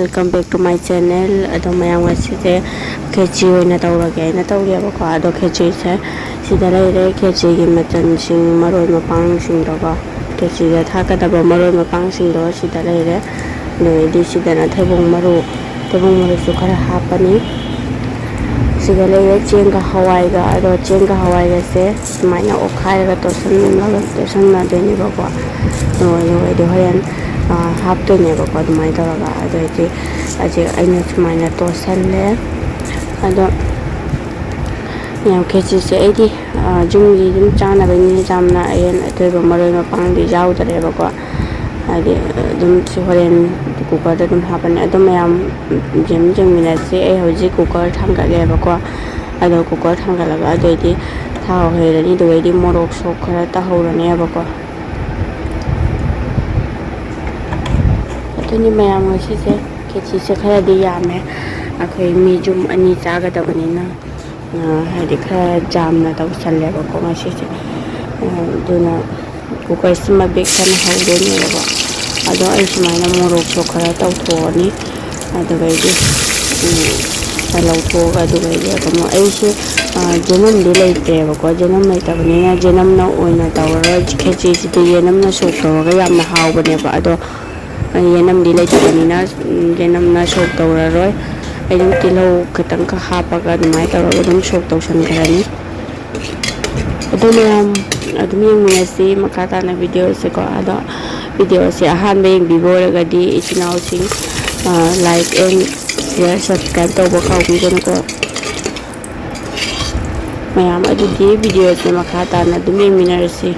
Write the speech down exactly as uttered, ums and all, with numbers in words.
Welcome back to my channel. ꯑꯗꯣ ꯃꯌꯥꯝ, ꯉꯁꯤꯁꯦ ꯈꯦꯆꯤ ꯑꯣꯏꯅ ꯇꯧꯔꯒꯦ ꯍꯥꯏꯅ ꯇꯧꯔꯤꯑꯕꯀꯣ꯫ ꯑꯗꯣ ꯈꯦꯆꯤꯁꯦ ꯁꯤꯗ ꯂꯩꯔꯦ, ꯈꯦꯆꯤꯒꯤ ꯃꯆꯜꯁꯤꯡ, ꯃꯔꯣꯏ ꯃꯄꯥꯡꯁꯤꯡꯗꯣꯀꯣ, ꯈꯦꯆꯤꯗ ꯊꯥꯛꯀꯗꯕ ꯃꯔꯣꯏ ꯃꯄꯥꯡꯁꯤꯡꯗꯣ ꯁꯤꯗ ꯂꯩꯔꯦ꯫ ꯑꯗꯨꯗꯩꯗꯤ ꯁꯤꯗꯅ ꯊꯩꯕꯣꯡ ꯃꯔꯨ, ꯊꯩꯕꯣꯡ ꯃꯔꯨꯁꯨ ꯈꯔ ꯍꯥꯞꯄꯅꯤ꯫ ꯁꯤꯗ ꯂꯩꯔꯦ ꯆꯦꯡꯒ ꯍꯋꯥꯏꯒ꯫ ꯑꯗꯣ ꯆꯦꯡꯒ ꯍꯋꯥꯏꯒꯁꯦ ꯁꯨꯃꯥꯏꯅ ꯑꯣꯠꯈꯥꯏꯔꯒ ꯇꯣꯠꯁꯟꯅ-, ꯇꯣꯠꯁꯟꯅꯗꯣꯏꯅꯦꯕꯀꯣ꯫ ꯑꯗꯨꯒ ꯑꯗꯨꯒꯩꯗꯤ ꯍꯣꯔꯦꯟ, ꯑ, ꯍꯥꯞꯇꯣꯏꯅꯦꯕꯀꯣ, ꯑꯗꯨꯃꯥꯏꯅ ꯇꯧꯔꯒ꯫ ꯑꯗꯨꯗꯩꯗꯤ ꯍꯧꯖꯤꯛ ꯑꯩꯅ ꯁꯨꯃꯥꯏꯅ ꯇꯣꯠꯁꯜꯂꯦ꯫ ꯑꯗꯣ ꯃꯌꯥꯝ, ꯈꯦꯆꯤꯁꯦ ꯑꯩꯗꯤ, ꯑ, ꯌꯨꯝꯒꯤ ꯑꯗꯨꯝ ꯆꯥꯅꯕꯅꯤꯅ ꯌꯥꯝꯅ ꯑꯍꯦꯟ ꯑꯊꯣꯏꯕ ꯃꯔꯣꯏ ꯃꯄꯥꯡꯗꯤ ꯌꯥꯎꯗꯔꯦꯕꯀꯣ꯫ ꯍꯥꯏꯗꯤ ꯑꯗꯨꯝ ꯁꯤ ꯍꯣꯔꯦꯟ ꯀꯨꯀꯔꯗ ꯑꯗꯨꯝ ꯍꯥꯞꯄꯅꯤ꯫ ꯑꯗꯣ ꯃꯌꯥꯝ ꯌꯦꯡ-, ꯌꯦꯡꯃꯤꯟꯅꯁꯤ꯫ ꯑꯩ ꯍꯧꯖꯤꯛ ꯀꯨꯀꯔ ꯊꯥꯡꯒꯠꯂꯦꯕꯀꯣ꯫ ꯑꯗꯣ ꯀꯨꯀꯔ ꯊꯥꯡꯒꯠꯂꯒ ꯑꯗꯨꯑꯣꯏꯗꯤ ꯊꯥꯎ ꯍꯩꯔꯅꯤ, ꯑꯗꯨꯒꯩꯗꯤ ꯃꯣꯔꯣꯛ ꯁꯣꯛ ꯈꯔ ꯇꯧꯍꯧꯔꯅꯦꯕꯀꯣ꯫ ꯑꯗꯨꯅꯤ ꯃꯌꯥꯝ, ꯉꯁꯤꯁꯦ ꯈꯦꯆꯤꯁꯦ ꯈꯔꯗꯤ ꯌꯥꯝꯃꯦ꯫ ꯑꯩꯈꯣꯏ ꯃꯤ ꯌꯨꯝ ꯑꯅꯤ ꯆꯥꯒꯗꯕꯅꯤꯅ, ꯑ, ꯍꯥꯏꯗꯤ ꯈꯔ ꯌꯥꯝꯅ ꯇꯧꯁꯜꯂꯦꯕꯀꯣ ꯉꯁꯤꯁꯦ꯫ ꯑ, ꯑꯗꯨꯅ ꯀꯨꯀꯔꯁꯤꯃ ꯕꯦꯛ ꯊꯟꯅ ꯍꯧꯗꯣꯏꯅꯦꯕꯀꯣ꯫ ꯑꯗꯣ ꯑꯩ ꯁꯨꯃꯥꯏꯅ ꯃꯣꯔꯣꯛꯁꯨ ꯈꯔ ꯇꯧꯊꯣꯛꯑꯅꯤ꯫ ꯑꯗꯨꯒꯩꯗꯤ, ꯎꯝ, ꯂꯧꯊꯣꯛꯑꯒ ꯑꯗꯨꯒꯩꯗꯤ ꯑꯗꯨꯝ ꯑꯩꯁꯦ, ꯑ, ꯌꯦꯅꯝꯗꯤ ꯂꯩꯇ꯭ꯔꯦꯕꯀꯣ꯫ ꯌꯦꯅꯝ ꯂꯩꯇꯕꯅꯤꯅ ꯌꯦꯅꯝꯅ ꯑꯣꯏꯅ ꯇꯧꯔꯔꯣꯏ꯫ ꯈꯦꯆꯤꯁꯤꯗꯤ ꯌꯦꯅꯝꯅ ꯁꯣꯛ ꯇꯧꯔꯒ ꯌꯥꯝꯅ ꯍꯥꯎꯕꯅꯦꯕ꯫ ꯑꯗꯣ ꯌꯦꯅꯝꯗꯤ ꯂꯩꯇꯕꯅꯤꯅ, ꯎꯝ, ꯌꯦꯅꯝꯅ ꯁꯣꯛ ꯇꯧꯔꯔꯣꯏ꯫ ꯑꯩ ꯑꯗꯨꯝ ꯇꯤꯜꯍꯧ ꯈꯤꯇꯪꯈꯛ ꯍꯥꯞꯄꯒ ꯑꯗꯨꯃꯥꯏꯅ ꯇꯧꯔꯒ ꯑꯗꯨꯝ ꯁꯣꯛ ꯇꯧꯁꯟꯈ꯭ꯔꯅꯤ꯫ ꯑꯗꯣ ꯃꯌꯥꯝ ꯑꯗꯨꯝ ꯌꯦꯡꯃꯤꯟꯅꯁꯤ ꯃꯈꯥ ꯇꯥꯅ videoꯁꯦꯀꯣ꯫ ꯑꯗꯣ videoꯁꯦ ꯑꯍꯥꯟꯕ ꯌꯦꯡꯕꯤꯕ ꯑꯣꯏꯔꯒꯗꯤ ꯏꯆꯤꯟ ꯏꯅꯥꯎꯁꯤꯡ, ꯑ, like and share, subscribe ꯇꯧꯕ ꯀꯥꯎꯕꯤꯒꯅꯨꯀꯣ꯫ ꯃꯌꯥꯝ, ꯑꯗꯨꯗꯤ videoꯁꯦ ꯃꯈꯥ ꯇꯥꯅ ꯑꯗꯨꯝ ꯌꯦꯡꯃꯤꯟꯅꯔꯁꯤ꯫